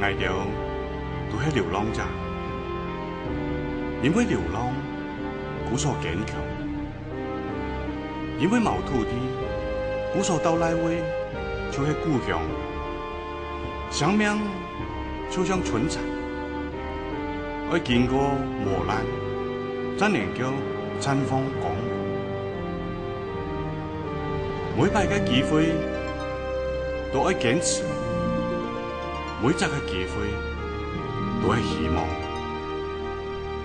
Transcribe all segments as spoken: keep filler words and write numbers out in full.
𠊎兜都係流浪者，因為流浪，故所堅強；因為無土地，故所到哪位就係故鄉。生命就像春蠶，愛經過磨難，正能夠綻放光芒。每擺个機會都愛堅持， 每隻个機會都係希望，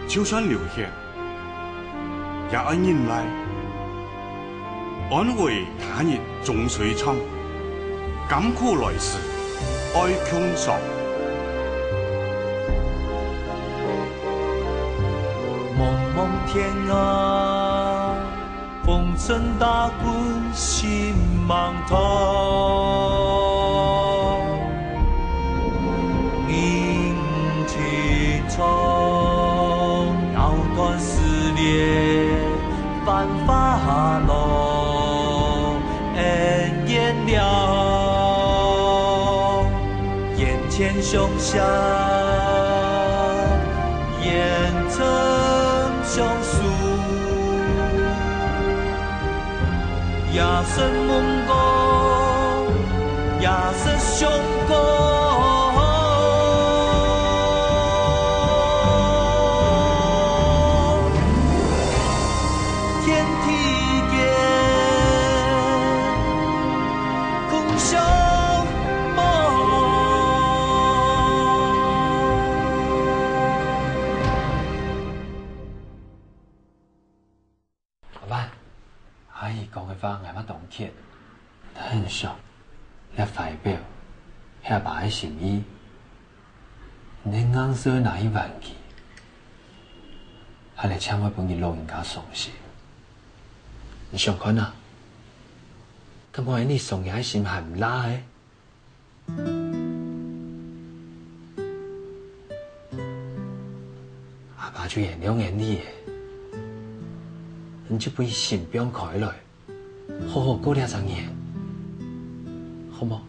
就算流血，也愛忍耐。安危他日終須唱，甘苦來時愛共嘗。濛濛天涯， 風塵打滾心茫茫，人情長，藕斷絲連繁華落，恩怨了。 眼前雄翔，煙塵相诉，夜深夢光，夜深相光。天地间，共相 阿爸，阿姨講个話𠊎嘛當悿，但想，這懷錶係阿爸个心意，你硬係愛拿去還佢，還來淨會分佢老人家傷心。你想看啊，敢會你傷佢个心還毋罅欸？ 阿爸就原諒你咧，你就分心放開來，好好過這隻年，好無？啊？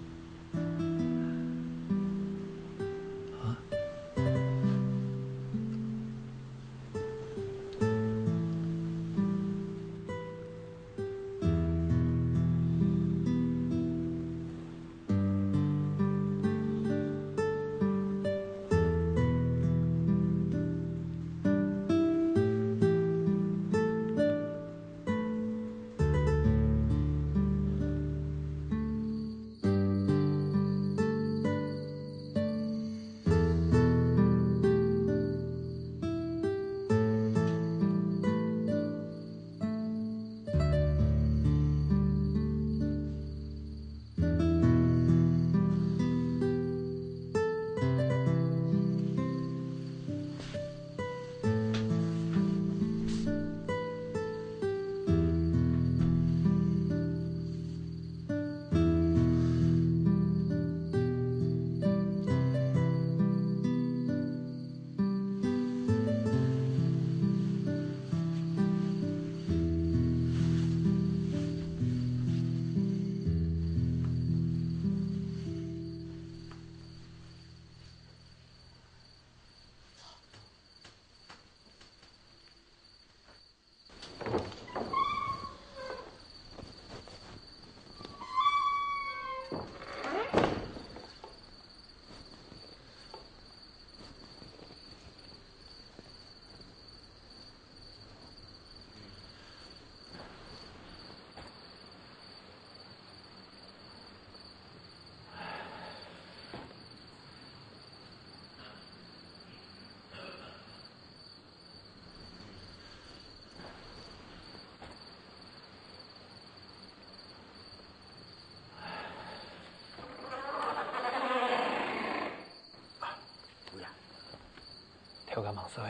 頭家，慢些仔。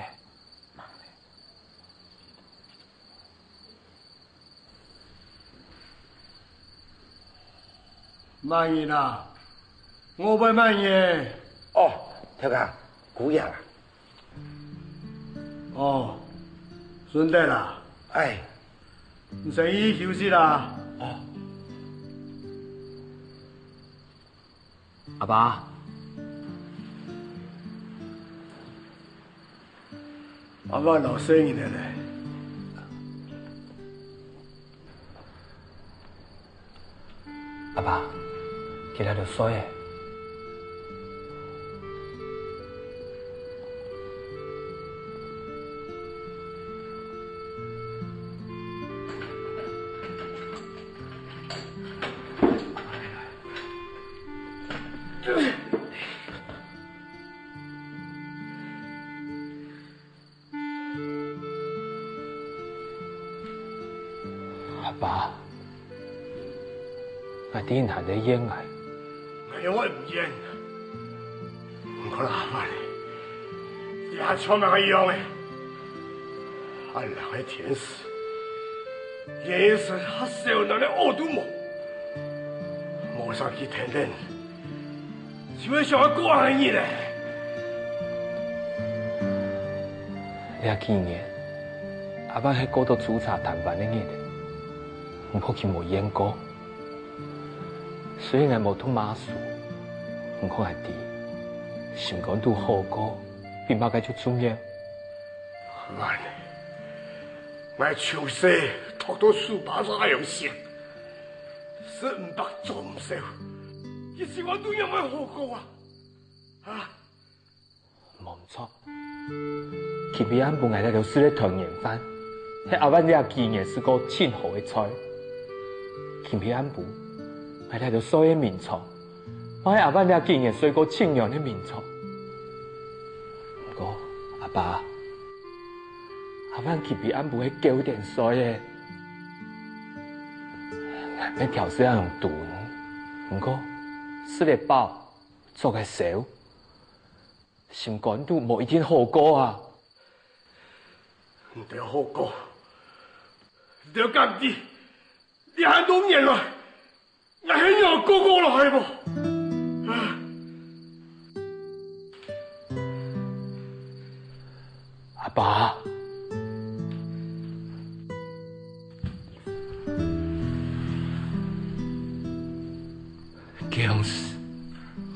麼人啊？外背麼人？哦，頭家，姑爺啊。哦，順德啊。哎。你先去休息啦。哦。阿爸。阿爸老細人了咧。阿爸，佢來就睡咧。 阿爸，𠊎知你還在怨𠊎。𠊎仰會毋怨？你看阿爸咧，佢還像麼个樣仔？恁樣个天時， 人一生較少人个惡毒無？無想佢天天，就會想愛過恁樣个日仔。這幾年，阿萬係過到煮茶攤販个日仔，毋過佢無厭過。雖然𠊎無讀麼書，毋過𠊎知，心肝肚好過，比麼个就重要。 𠊎，𠊎從細讀到書包這樣細，食毋飽著毋消，佢心肝肚仰會好過啊？啊？無毋著，今晡暗晡𠊎兜食个團圓飯，係阿萬這幾年食過盡好个菜。今晡暗晡，𠊎兜睡个眠床， 𠊎阿萬這幾年睡過盡軟个眠床。毋過，阿爸，阿萬今晡暗晡係九點睡个。𠊎乜調試恁樣度呢，毋過，食得飽，著得消，心肝肚無一定好過啊。你兜好過，你兜敢知，這恁多年來， 𠊎係仰過過來無？阿爸，該央時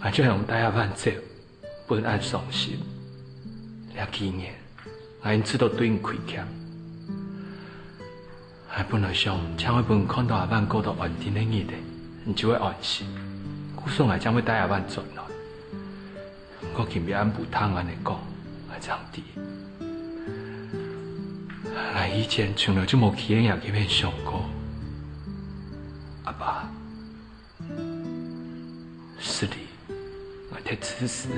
，𠊎就想帶阿萬走。 分恁傷心。這幾年，𠊎因為著對你虧欠。𠊎本來想，正會分你看著阿萬過到安定个日仔，你就會安心。故所𠊎正會帶阿萬轉來。毋過今晡暗晡聽你恁樣講，𠊎正知。𠊎以前從來就無企在若該片想過。阿爸， 失禮，𠊎忒自私了。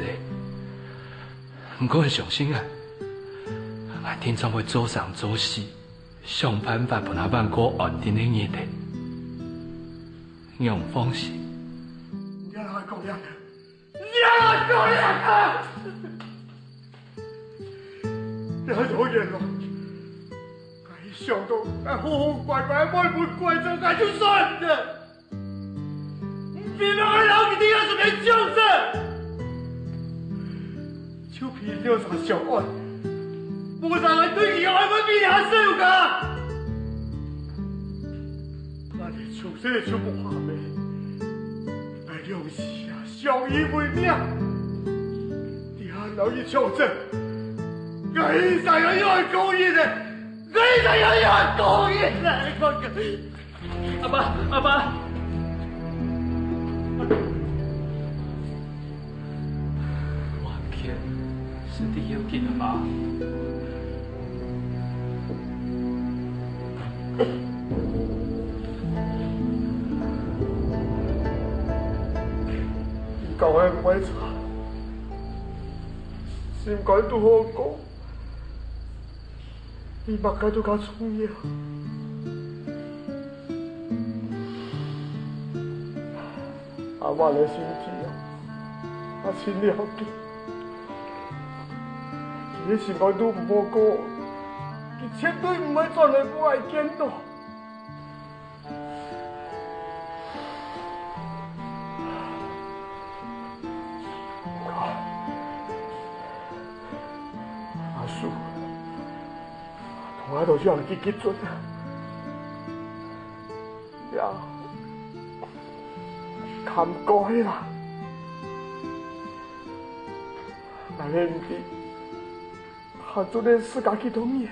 毋過你相信𠊎，𠊎定著會做生做死，想辦法分阿萬過安定个日仔。你愛放心。你還講這个？你還講這个？這多年來，𠊎一想著𠊎好好乖乖，會分你拐走，𠊎就算了。 你偏偏愛摎佢定下這个獎責，就憑你兩儕相愛，無人會對佢个愛會比你較少个。𠊎兜從細就無合个，𠊎兩儕啊相依為命，你還摎佢搶走，𠊎一生也愛過日仔，𠊎一生也愛過日仔，你看看。 阿爸，阿爸！我毋肯，身體要緊，阿爸。你講个毋會錯，心肝肚好過， 比麼个都較重要。阿萬个心事啊，𠊎盡了解。佢个心肝肚毋好過，佢絕對毋會轉來分𠊎見著。 阿叔，同𠊎兜就恁樣結結準啊！呀，看毋過去啦！𠊎也毋知還做得自家去當面。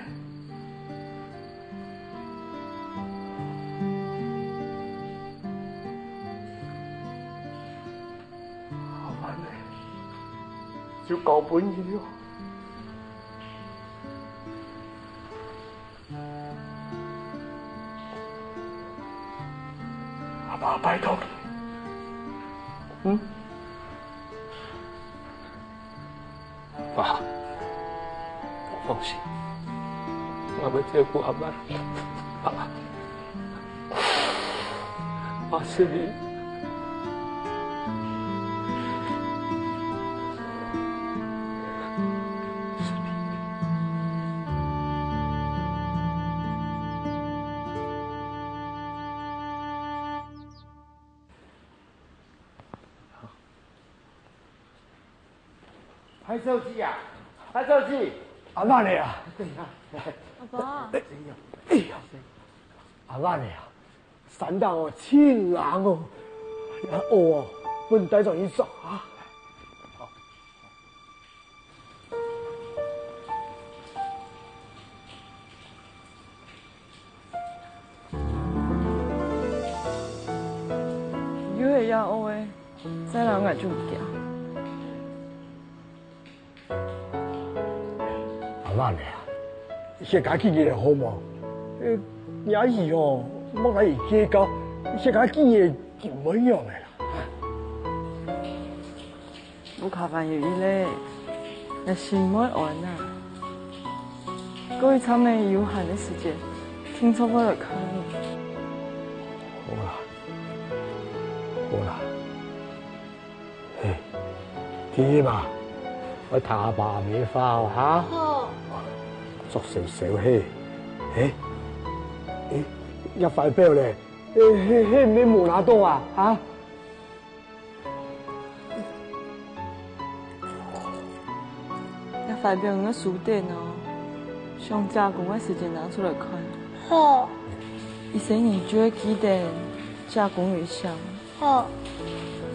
阿萬呢，就交分你了。阿爸，拜託你。嗯？ 爸，放心，我會照顧阿爸。爸，我是你。 派手机啊，派手机！阿爸呢啊？阿爸，哎呀，阿爸呢啊？山頂哦，盡冷哦，哦，分帶上去著啊。 有个也屙个，再拿𠊎就行。阿萬啊，歇加幾日好無？呃，也係哦，莫拿佢計較，歇加幾日就無樣个啦。 屋下還有一個，𠊎心會安啊。過一站仔有閒个時節，定著會來看你。好啦，好啦。嘿，天一啊，愛聽阿爸阿姆个話哦，哈？好。著細細嘿。嘿，誒，這懷錶咧，誒，嘿，嘿，你無拿到啊？哈？ 這懷錶𠊎收等哦，想姐公个時節拿出來看。好。一生人就會記得姐公个一生。好。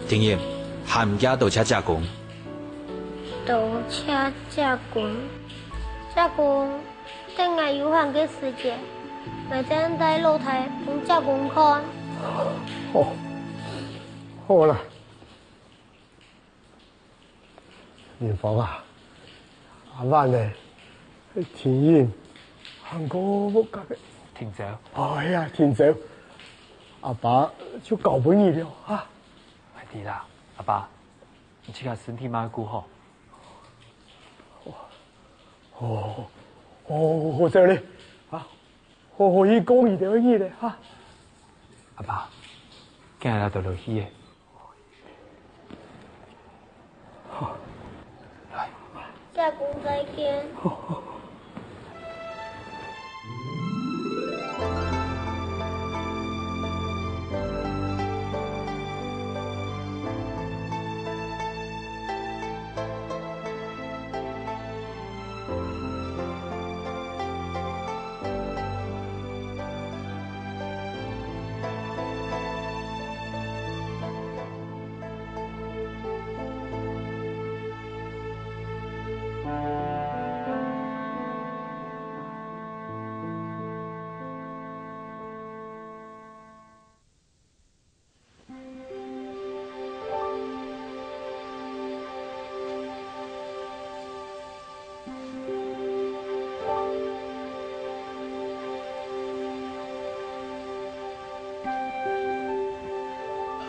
天一，喊厥多謝姐公。多謝姐公。姐公，等𠊎有閒个時節，𠊎正帶老弟分姐公看。好，好啦。 明芳啊，阿萬呢，天一，還過屋下个。定州。哦，係啊，定州。阿爸就交分你了啊。𠊎知啦，阿爸，你自家身體嘛顧好。哦，哦，好，走咧，啊，好好去過你兜个日咧，哈。阿爸，今日就落去咧。 來。姐公再見。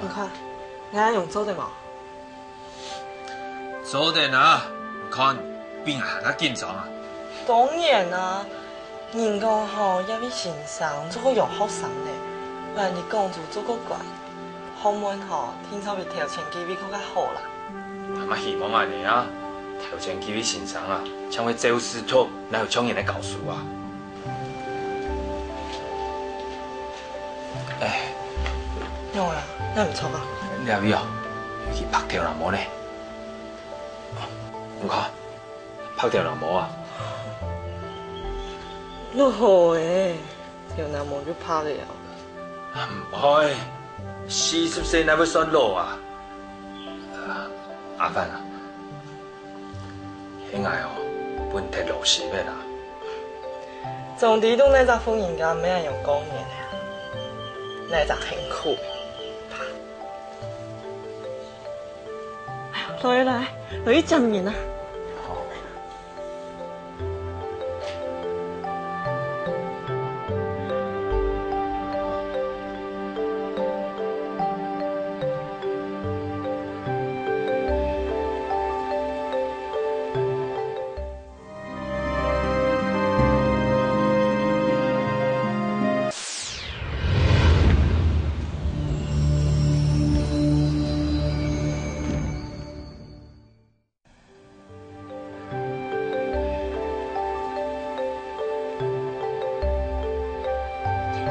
你看，𠊎恁樣做得無？做得啊！你看，比𠊎還較緊張啊！當然啊，人講吼，一位先生做過樣學生呢，不然你講就做過官。 學問吼，定著比頭前幾位較較好啦。𠊎嘛希望恁呢啊，頭前幾位先生啊，像該趙世韜，哪有像人个教授啊？哎，仰啊，哪毋著啊？這位哦，有支白頭那毛呢。你看，白頭那毛啊。落雨欸，頭那毛就白了。毋會， 四十歲哪會算老啊？阿凡啊，係𠊎哦，分忒老實个啦。總之，對哪隻婦人家毋係恁樣講人个啊，哪隻辛苦。哎喲，來來，來去接人啊！好。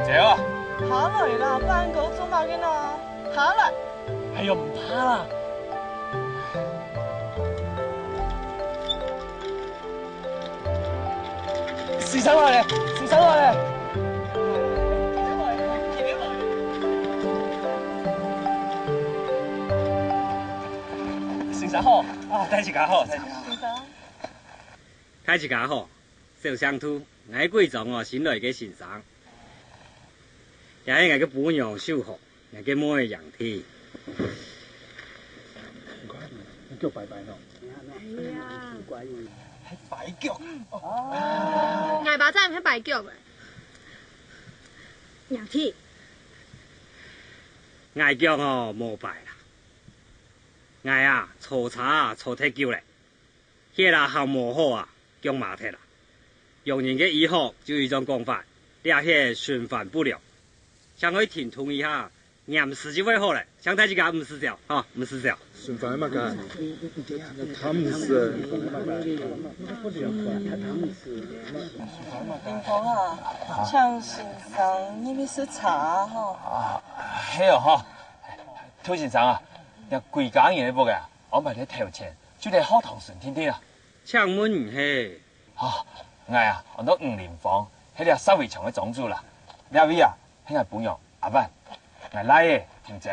走啊！下來啦，半狗做麼个呢？下來！哎喲，毋怕啦。先生來咧，先生來咧！先生好，啊，大自家好，大自家好。 大自家好，小姓杜，𠊎係歸莊哦新來个先生，這係𠊎个餔娘秀紅，𠊎个妹瑩弟。你看，你叫白白喏。哎呀，係白腳。哦，𠊎爸正毋係白腳个。瑩弟，𠊎腳哦無白啦，𠊎啊坐車啊坐忒久咧。 血啊行無好啊，腳麻忒啊。洋人个醫學就有一種講法，這血循環不良，像愛停動一下，黏時就會好咧。像大自家毋使走，吼，毋使走。循環麼个？他們是林峰啊，像先生，你毋使查啊，吼。啊，係哦，吼。杜先生啊，這歸家人个屋啊，安排在頭前，就在學堂脣定定啊。 請問你係？哦，𠊎啊，安到吳林芳，係這石圍牆个莊主啦。這位啊，係𠊎餔娘阿婉，𠊎倈仔定州。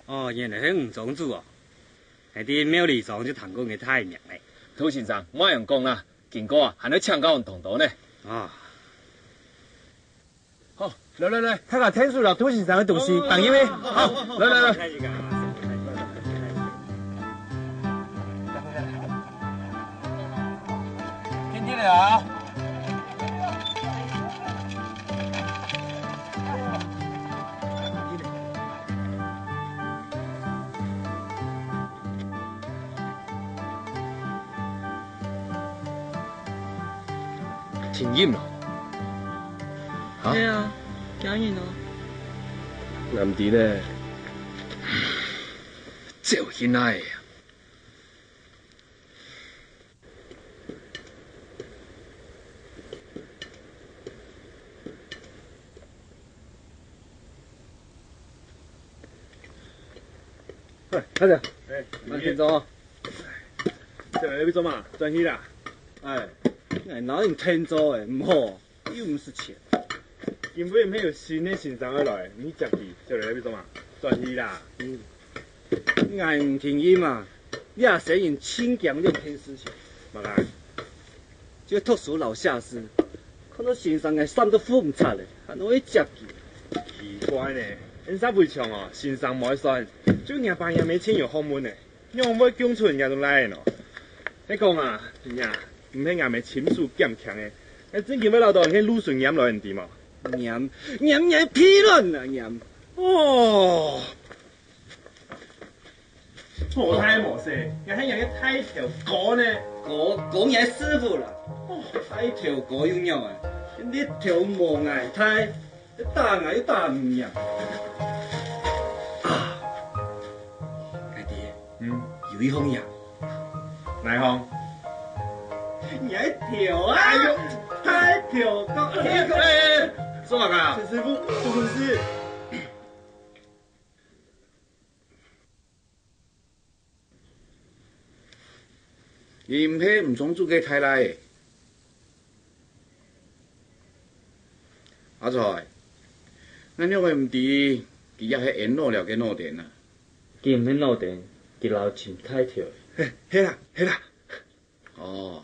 哦，原來係吳莊主哦。𠊎在廟裡莊就聽過你大名咧。杜先生，莫恁樣講啦，經過啊，還愛請教你當多呢。啊， 好，來來來，大家𢯭手摎杜先生个東西放入去。好，來來來。定定仔啊！ 停音了。啊？係啊，驚人哦。𠊎毋知呢。走去哪呀？ 哎，大姐，哎，慢點走。這位做麼？轉去啦？哎，哎，哪有你𢯭手誒，毋好，又毋使錢。今晡日有新个先生愛來，你接佢，這位做麼？轉去啦。嗯。 𠊎毋停音啊，這生人盡驚這件事情。麼个？就讀書摎寫字，看到先生个衫都褲毋掣咧，還愛接佢。奇怪呢，𫣆儕圍牆哦，先生無愛算，就若爸若姆親友學問呢，仰會供出若兜倈仔呢？係講啊，你啊，毋係𠊎姆親手減輕个，𠊎正經會恅著𠊎个露水黏來，你知無？黏，黏，黏屁卵啊，黏！哦！ 無大無細，𠊎係若个大頭哥呢。哥，哥若个師傅啦。哦，大頭哥又仰啊？你頭毛𠊎大，打𠊎又打毋贏。啊，𠊎知，嗯，有一項贏。哪一項？若个頭啊！哎喲，大頭哥，哎哎哎，做麼个啊？陳師傅，不是。 你毋係吳莊主个大倈仔？阿財，𠊎仰會毋知佢也係𫣆老了个腦癲啊？佢毋係腦癲，佢恅尋大頭。係，係啦，係啦。哦，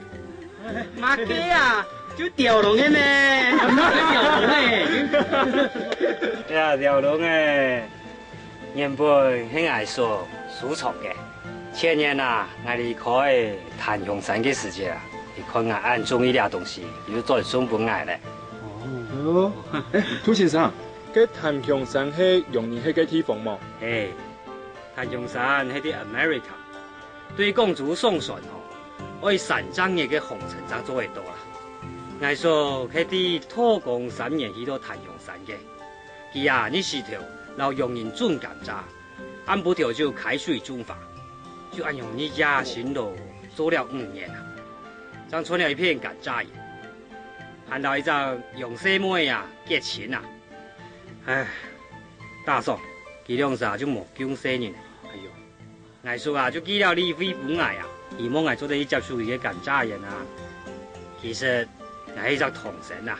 麼个啊？就吊籠个咩？吊籠个。哎呀，吊籠个，原本係𠊎叔收藏个。前年啊，𠊎離開檀香山个時節啊，佢看𠊎恁中意這東西，又轉送分𠊎咧。哦，哎，涂先生，該檀香山係用人歇个地方無？係， 檀香山係在America，對廣州上船吼，愛三隻月个航程正做得到啦。𠊎叔係在道光三年去到檀香山个，佢啊日時頭摎洋人種甘蔗，暗晡頭就開水種花，就恁樣日夜辛勞做了五年啊，正賺了一片甘蔗園，還摎一隻洋細妹啊結親啊。唉，打爽，佢兩儕就無降細人。哎喲！ 𠊎叔啊，就寄了禮費分𠊎啊，希望𠊎做得去接手佢个甘蔗園啊。其實，𠊎係一隻唐僧啊，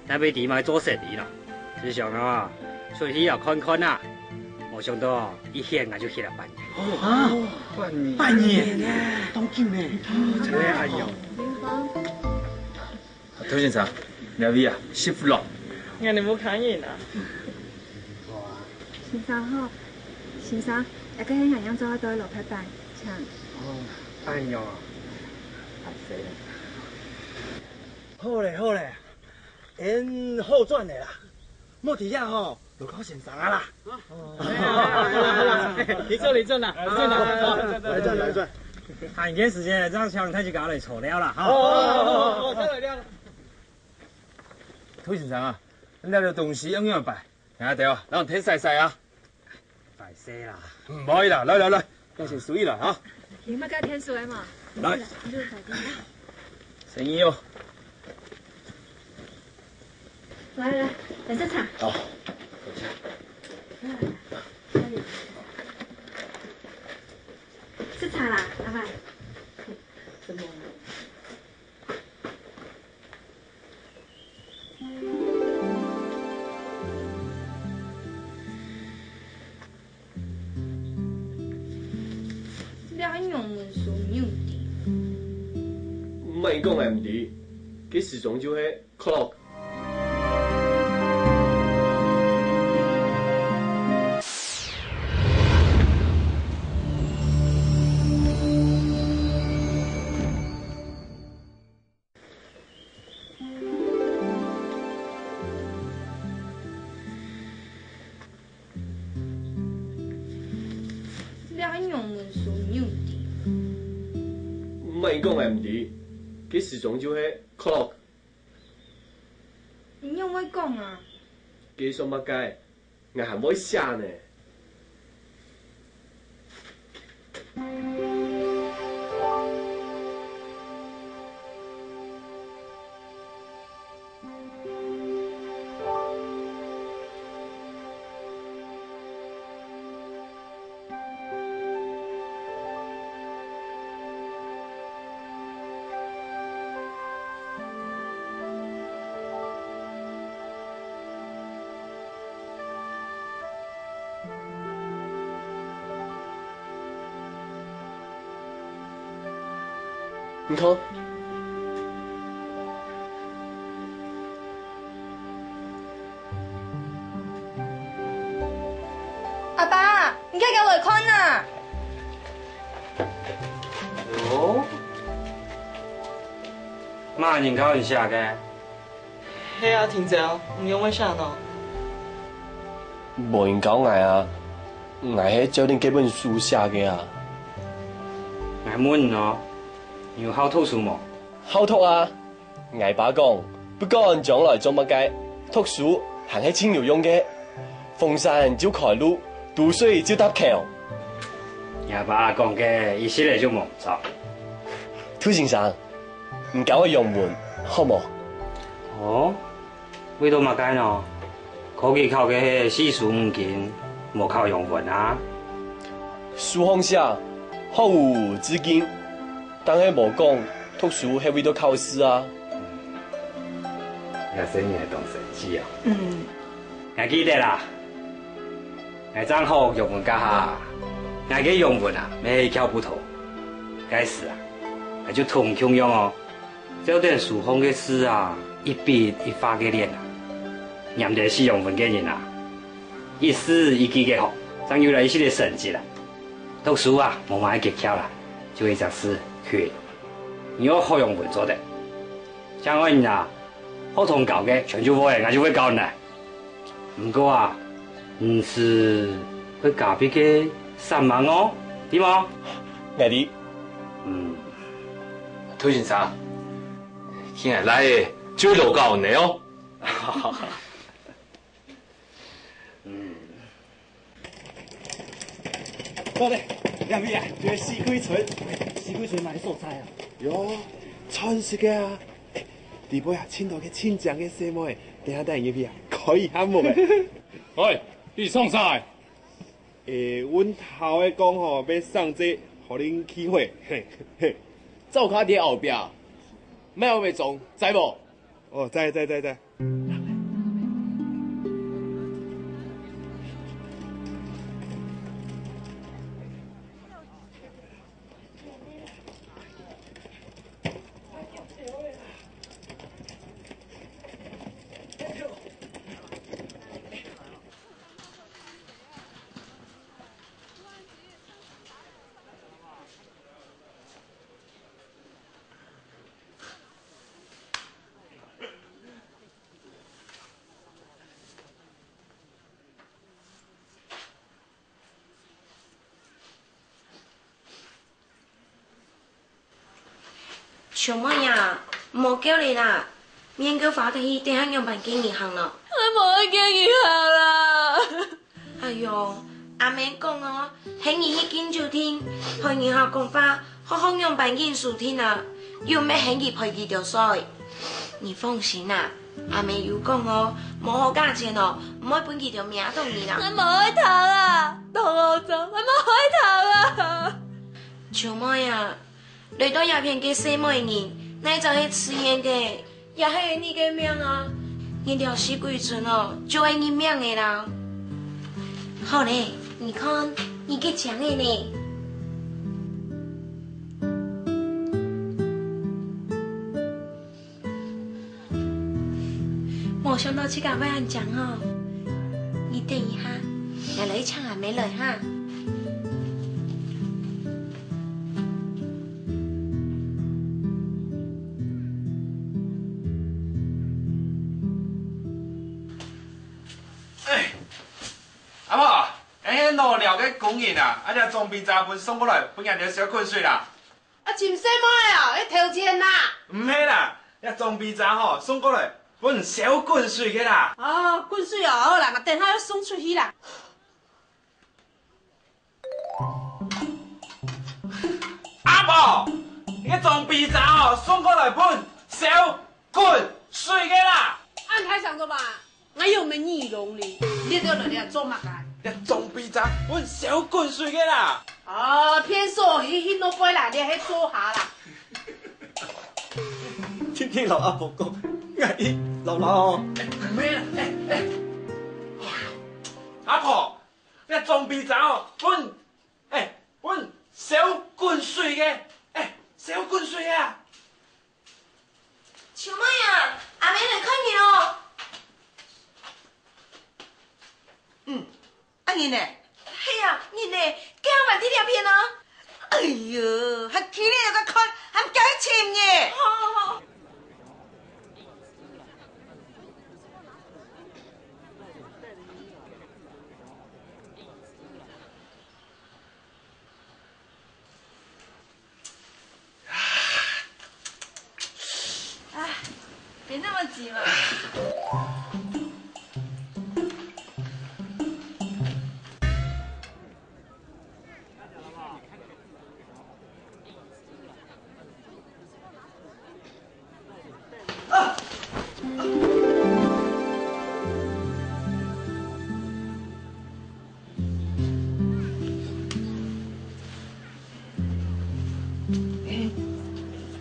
哪會知麼个做生理啦？就想啊，出去啊看看啊，無想到一歇𠊎就歇了半年。啊，半年，半年，當久呢。真个哎喲。 涂先生，這位啊，食福咯。𠊎等屋下人啊。先生好，先生，這个係𠊎仰做得到个蘿蔔粄，請。哦，哎喲，好勢。好咧，好咧，𫣆好轉咧啦。莫佇遐吼， 勞綝先生啊啦。你坐，你坐啦，你坐啦。來轉，來轉。閒个時間，正請大自家來坐尞啦，哈。哦，哦，哦，哦，坐來尞。涂先生啊，你這兜東西仰般擺？聽下得哦，讓天曬曬啊。擺設啦。毋會啦，來來來， 該先收起來哈。你們該天水嘛？來。生意哦。來來，來，先生。好。啊，什么？這个娘們說你毋知。毋係講𠊎毋知，該時鐘就係 clock。這个娘們說你毋知。毋係講𠊎毋知，該時鐘就係 clock。 你仰會講啊？該算麼个？𠊎還會寫呢。 你看。阿爸，你遽遽來看啊！哦，麼人教你寫个？ 係啊，婷姐，你仰會寫呢？無人教𠊎啊，𠊎係照等該本書寫个啊。𠊎問你哦，你有好讀書無？好讀啊！𠊎爸講，不管將來做麼个，讀書還係盡有用个。 風扇就開路，堵水就搭橋。若爸講个，一息仔就無毋著。杜先生，你教𠊎用文，好無？哦，為著麼个呢？科舉考个係四書五經，無考用文啊。書項寫，學無止境，但係無講讀書係為著考試啊。這細人仔當神奇啊！嗯。 𠊎記得啦，𠊎正學用文該下，𠊎个用文啊，乜係翹步頭。該時啊，𠊎就同你共樣哦，照等書項个字啊，一筆一畫个練啊。黏等識用文个人啊，一字一句个學，正有來一息个成績啦。讀書啊，無麼个訣竅啦，就一隻字，勤。你愛學用文做得。像𠊎人啊，學堂教个全就會，𠊎就會教你來。 毋過啊，毋使會加筆个煞猛哦，知無？𠊎知。嗯。杜先生，今仔倈仔就會教你哦。嗯。好咧，兩位啊，就係四季春，四季春哪个所在啊？喲，傳說个啊！ 裡背啊，盡多个盡靚个細妹，等下帶你入去啊，可以喊無个。喂，你創啥个？誒，阮頭仔講吼，欲送這予恁去會，嘿，嘿。走較佇後壁，莫後尾撞，知無？哦，知，知，知，知。 小妹啊，莫噭咧啦，面个花忒去，等下仰般見人行呢？𠊎無愛見人行啦！哎喲，阿姆講哦，喊你去敬酒亭，陪人客講話，學學仰般敬事體啊，又毋係喊你陪佢兜睡。你放心啊，阿姆有講哦，無好價錢哦，毋會分佢兜摸著你啦。𠊎無愛讀啊，當好做，𠊎無愛讀啊！秋妹啊，來到這片个細妹人，哪隻係自願个，也係你个命啊！你了死鬼準哦，就愛認命个啦。好咧，你看，你个靚个呢？ 無想到自家會恁靚哦！你等一下，𠊎來請阿姆來哈。哎，阿婆，哎，老廖个工人啊，啊，這裝備車分送過來，分𠊎兜燒滾水啦。 啊，尋細妹哦，愛投錢啦？毋係啦，這裝備車吼，送過來分燒滾水个啦。哦，滾水哦，好啦，𠊎等下愛送出去啦。阿婆，這裝備車吼，送過來分燒滾水个啦。恁大聲做麼个？ 𠊎又毋係耳聾哩，你兜來這做麼个？這裝備車分燒滾水个啦。哦，騙手，去，去拿杯來，這係做下啦。天天摎阿婆講，𠊎已老老哦。哎，毋係啦，哎，哎。哎喲，阿婆，這裝備車哦，分，哎，分燒滾水个，哎，燒滾水个啊。 秋妹啊，阿姆來看你哦。嗯，啊，人呢？係啊，人呢？佢還吂在這片啊。哎喲，還企在該看，還毋遽去尋呢？好，好，好。 啊，別那麼急嘛。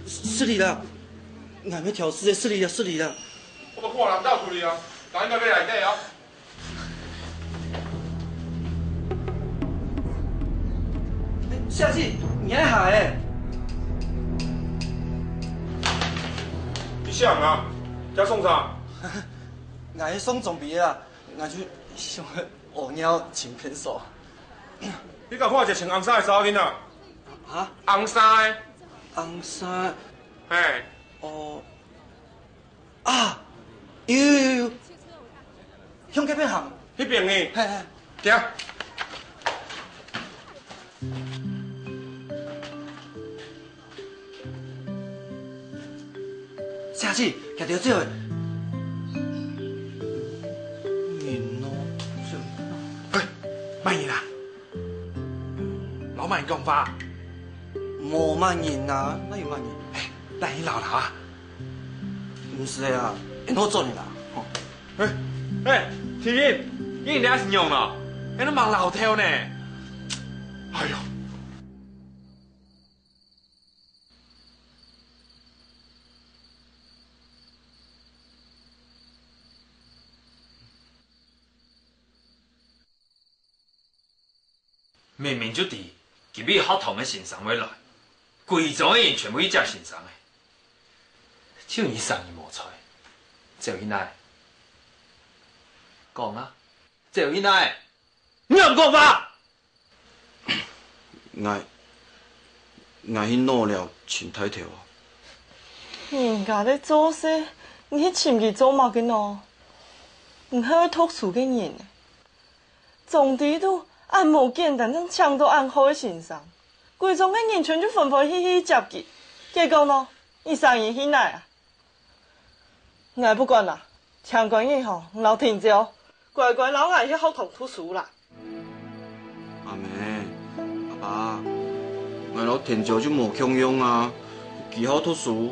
失禮啦，𠊎毋係挑事个，失禮啦，失禮啦。我都看人到處哩啊，人應該在內底啊。 小姐，你愛下欸？你想啊，這送啥？𠊎送裝備个啦，𠊎就想屙尿尋便所。你敢看一个穿紅衫个查某囡仔？啊？紅衫个。紅衫？嘿。哦， 啊，有有有有，向該片行。該片呢？嘿嘿。行。小姐，行到這位。人哦，嘿，麼人啊？ 摎麼人講話？無麼人啊，哪有麼人？嘿，來，你老老啊？毋使啊，𠊎做你啦，吼。嘿，嘿，天天，你這是仰咯？𠊎都吂老頭呢。哎喲！ 明明就知，今晡日學堂个先生會來，歸莊个人全部去接先生个。就你三人無在，走去哪？講啊，走去哪？你還毋講話？𠊎，𠊎去拿了尋大頭啊。人家在做事，你去尋佢做麼个呢？你係會讀書个人呢。 總知都恁無簡單，正請到恁好个先生，歸莊个人全就歡歡喜喜接佢。結果呢，你三人去哪啊？𠊎不管啦，聽官人吼，你摎𢯭手，乖乖摎𠊎去學堂讀書啦。阿姆，阿爸，𠊎摎𢯭手就無共樣啊！佢好讀書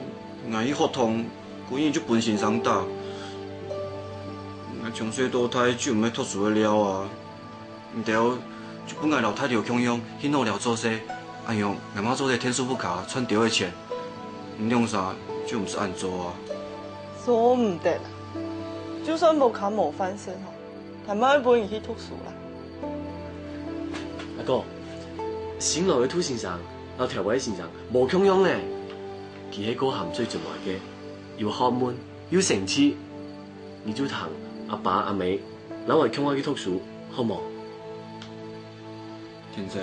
，𠊎去學堂，歸日就分先生打。𠊎從細到大就毋係讀書个料啊！ 你兜就分𠊎摎大頭共樣去拿了做事。恁樣，𠊎嘛做得天數不卡賺兜个錢，你兩儕就毋使恁做啊。做毋得啊！就算屋下無飯食吼，還嘛愛分你去讀書啦。阿哥，新來个杜先生摎頭擺个先生無共樣呢。佢係過鹹水出來个，有學問，有成績。你就聽阿爸阿姆摎𠊎共下去讀書，好無？ 天少，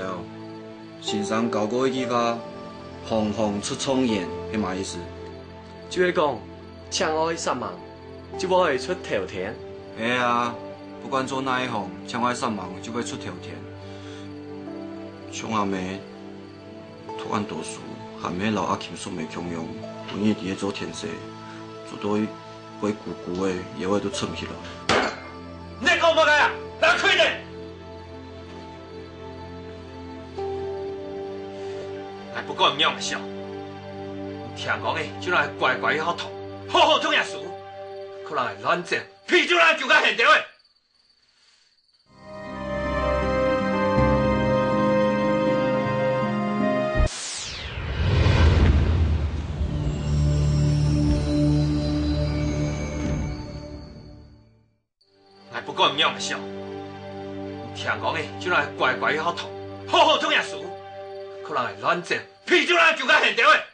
先生教過一句話：「行行出狀元」，係麼意思？就係講，淨愛煞猛，就會出頭天。係啊，不管做哪一行，淨愛煞猛就會出頭天。像阿姆，讀恁多書，還毋係摎阿琴叔姆共樣，每日在該做田事，做到 會痀痀个，腰仔都撐毋起來。你講麼个啊？拿開咧！𠊎不管你仰般想，你聽講个就拿乖乖去學堂，好好讀書，看人愛亂走，屁就拿佢个現兜个。 𠊎不管你仰般想，你聽講个就拿乖乖去學堂，好好讀書，看人愛亂走，屁就拿佢个現兜个。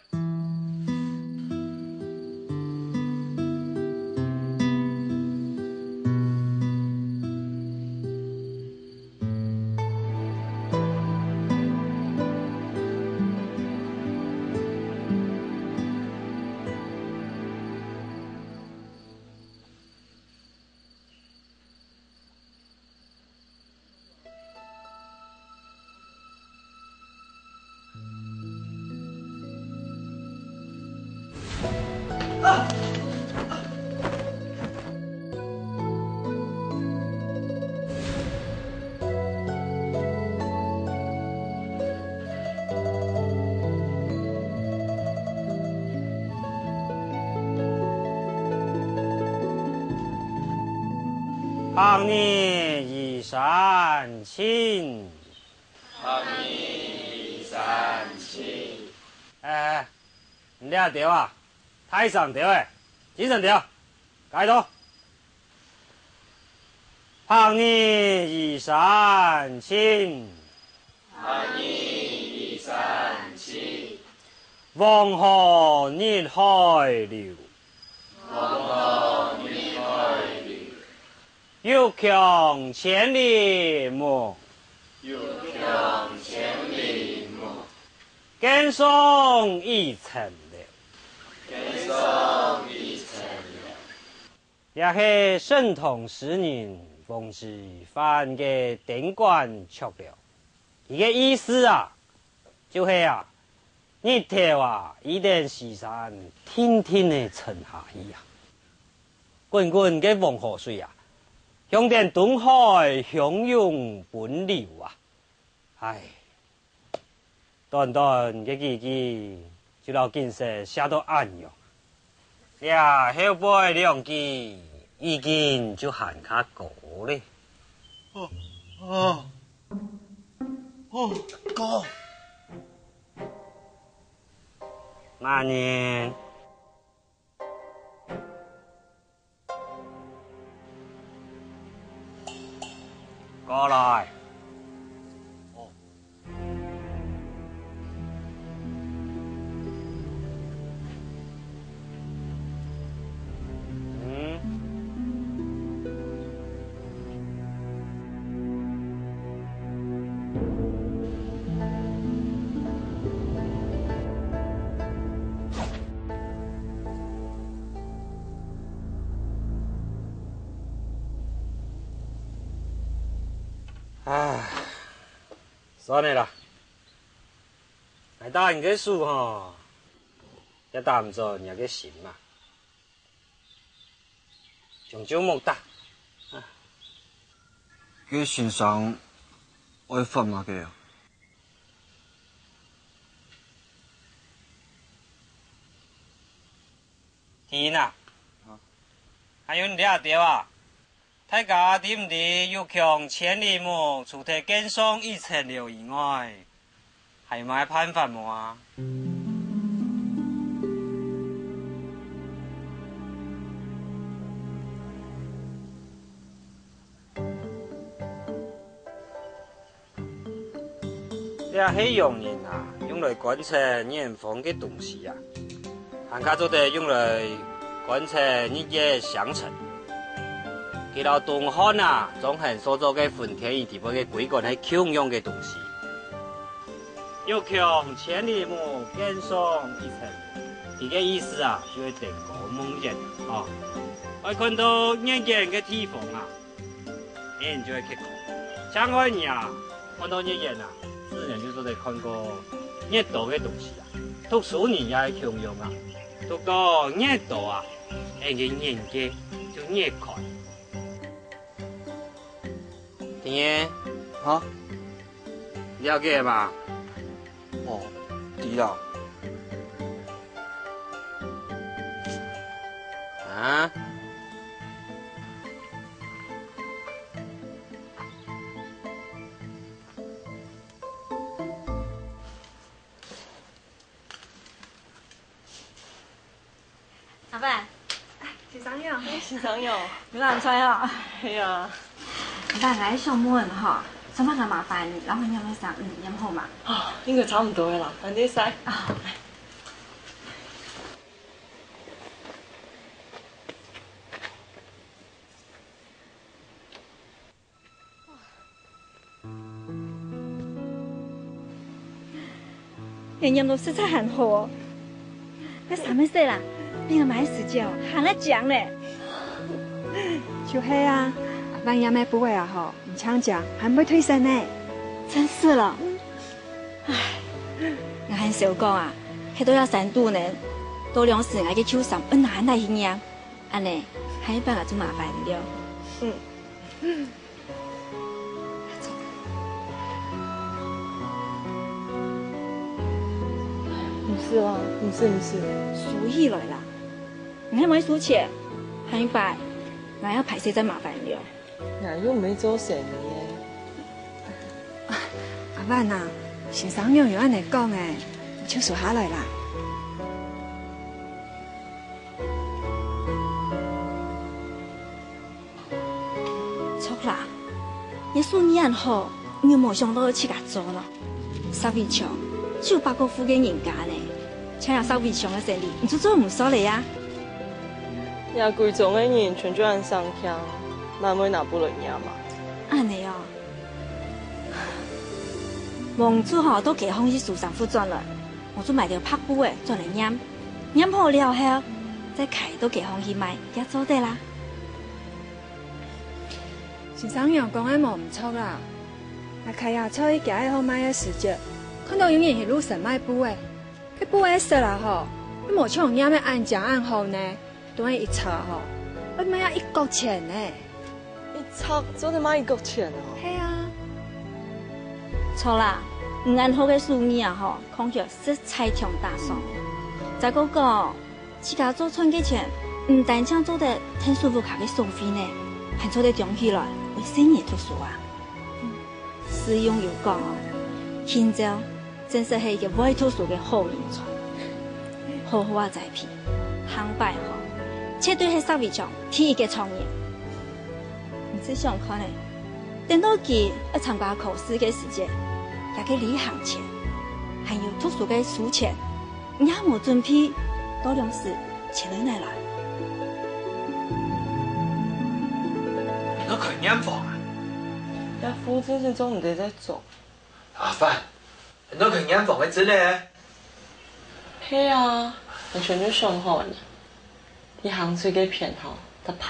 百年移山親。 百年移山親。哎，你這兜啊，大聲兜仔，精神兜，該到。百年移山親。百年移山親。黃河入海流。黃河入海流。 欲窮千里目，欲窮千里目，更上一層樓，更上一層樓。這係盛唐詩人王之汎个登鸛雀樓。 佢个意思啊，就係啊，日頭啊，已等西山定定仔沉下去啊。滾滾个黃河水啊，向等東海洶湧奔流啊。唉，短短个幾句， 就摎景色寫到恁樣。這後背兩句已經就還較高咧。哦，哦，哦，哥。慢點。 過來。嗯。 唉，算了啦，𠊎打你个手吼，也打毋轉你个心嘛。 將就莫打。該先生愛罰麼个啊？天啊！啊？還有你這兜啊！大家知毋知欲窮千里目，除忒更上一層樓以外，還有麼个辦法無啊？ 這係洋人啊，用來觀測遠方个東西啊，還較做得用來觀測日月星辰。佢摎東漢啊，張衡所做个分天儀裡背个窺管係共樣个東西。欲窮千里目，更上一層樓。佢个意思啊，就係登高望遠哦，愛看到遠遠个地方啊， 𫣆就會去看。像𠊎啊，看到月圓啊，自然就做得看過越多个東西啊。讀書人也係共樣啊，讀到越多啊，𫣆个眼界就越開。天爺，哈？了解吧？哦，知啦。啊？ 阿伯，先生好。先生好。你來坐啊。係啊。阿伯，𠊎想問吼，做麼个麻煩你，摎𠊎拈个衫，嗯，拈好嗎？啊，應該差毋多个啦，恁仔細。啊，好。 你拈到實在還好哦。該衫仔細啦，比𠊎買个時節哦，還較靚呢。就係啊，阿伯拈个布仔啊吼，毋淨靚，還毋會褪色呢。真係咯。唉，𠊎還少講啊，係到這山肚呢，到量時𠊎个舊衫愛拿來去拈，恁仔，下一擺𠊎就麻煩你了。嗯。 毋使啦，毋使，毋使。收起來啦，𠊎還無收錢，下一擺，𠊎愛歹勢再麻煩你哦。𠊎又毋係做生理个。阿伯啊，先生娘有恁仔講个，你就收下來啦。 著啦，你手藝恁好，你有無想到自家做呢？石圍牆，就百過戶个人家呢，像這石圍牆个生理，你就做毋煞了呀？這歸庄个人全就恁省儉，哪會拿布來拈啊？恁仔哦，望仔吼到街項去收衫褲轉來，望仔買條白布仔轉來拈，拈好了後，再㧡到街項去賣，也做得啦。 先生娘講个無毋著啦。𠊎㧡這菜去街仔項賣个時節，看到有人去路脣賣布仔，該布仔色啊吼，又無像拈个恁靚恁好呢，單係一尺啊吼，愛賣啊一角錢呢。一尺做得賣一角錢哦？係啊。著啦，你恁好个手藝啊吼，看起來實在當打爽。再過講， 自家做賺个錢，毋單淨做得𢯭手屋下个所費呢，還做得將起來，為細人讀書啊。嗯，師兄有講哦，今朝正式係一個會讀書个好人才，好好啊栽培，下擺吼，絕對係石圍牆第一個狀元。你試想看呢，等到佢愛參加考試个時節，這個旅行錢，還有讀書个書錢， 你還無準備，到量時錢來哪來？你愛開染坊啊？這布正經做毋得再做。阿范，你愛開染坊个證呢？係啊，𠊎全就想好了。在衡水該片吼，得辦。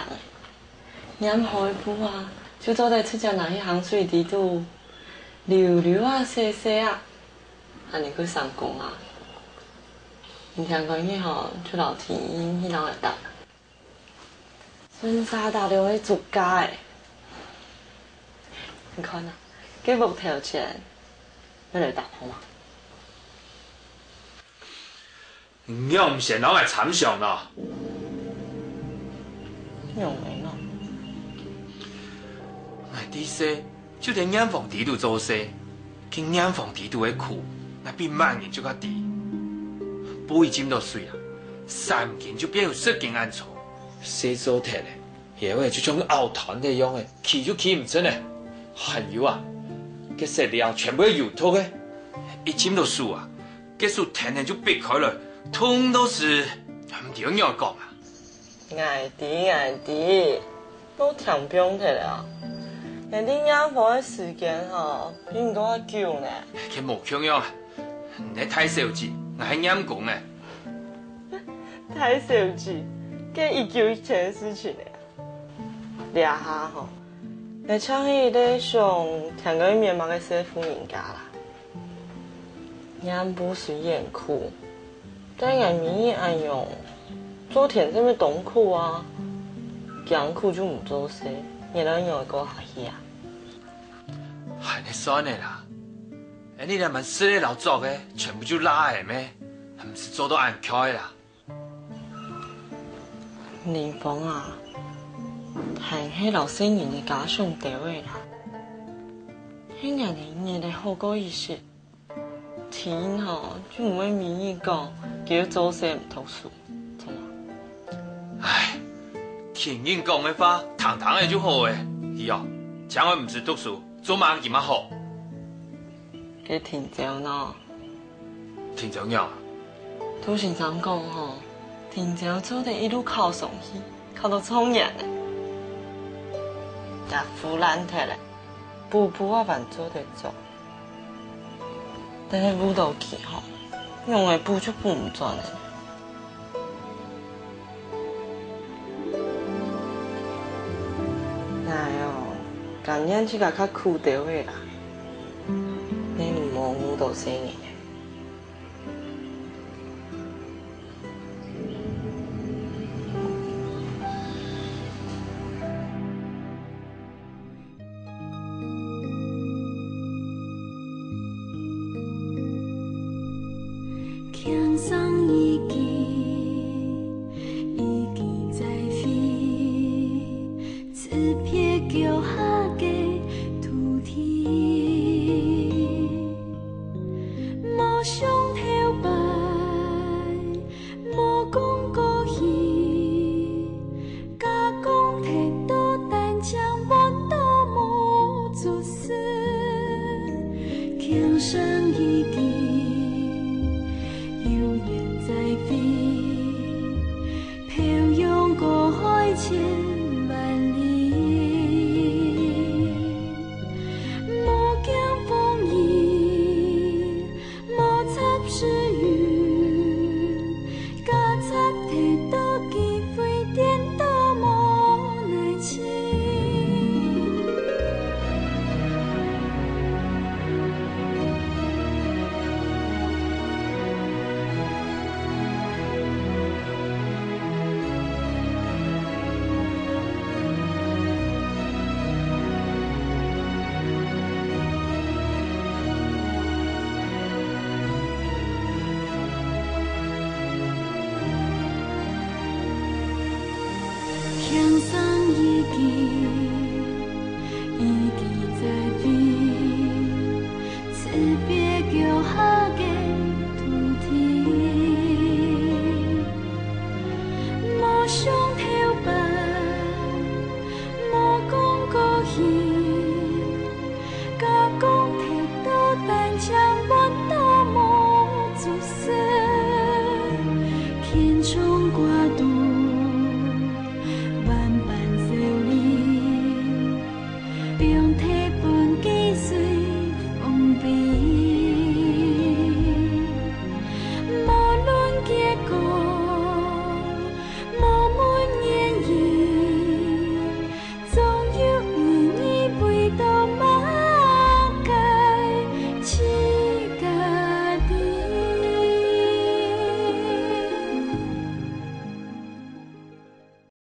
染好个布啊，就做得直接拿去衡水底肚，溜溜啊，洗洗啊。 恁仔較省工啊。你聽講你吼，就摎天意去摎𠊎搭。順續搭了个竹架仔。你看啊，該屋頭前，愛來搭好無？ 你仰毋先摎𠊎參詳呢？仰仔呢？𠊎在細就在染坊底肚做事，見染坊底肚个苦， 𠊎比麼人就較知。布一浸著水啊，三斤就變有十斤恁重。細做忒咧， 有个就像拗斷个樣仔，企就企毋直咧。還有啊，該色料全部係有毒个，一浸著水啊，該手天天就擘開來，痛到死，毋知愛仰般講啊。𠊎知，𠊎知，都聽放忒了。𠊎知染火个時間吼，比你還較久呢。該無共樣啊，你係大小姐，𠊎係染工仔。大小姐，該一九一前个事情呢。 這下吼，𠊎像係一個想聽過面貌个少婦人家啦。染布雖然苦，但𠊎明明恁樣，做田正經當苦啊！驚苦就毋做事，日仔仰會過下去啊？還係算了啦，你這滿食个摎著个，全部就罅仔咩？毋使做到恁𤸁啦。 林芳啊，還係摎細人个家想兜仔啦。係𠊎等日仔好過一息，天吼就毋會每日講，佢愛做事毋讀書，著無？唉，聽人講个話，聽聽仔就好咧。佢哦，將來毋使讀書，做麼个較好？該定著呢。 定著仰啊？杜先生講吼，定著做得一路考上去，考到狀元呢。該布爛忒咧，補布啊還做得著，但係補到佢吼，仰仔補就補毋轉咧。 𠊎哦，甘願自家較苦兜仔啦，你毋好誤著細人。 輕聲一句，一句再會，辭別腳下个土地。無想頭擺，無講過去， 假講忒多，單淨換到無足事。輕聲一句，有緣再會，漂洋過海千萬里。無驚風雨， 無插蒔油，假插忒多機會顛倒無奈情。輕聲一句，一句再會，辭別腳下个土地。無想頭擺，無講過去， 假講忒多，單淨換到無足事。輕唱歌肚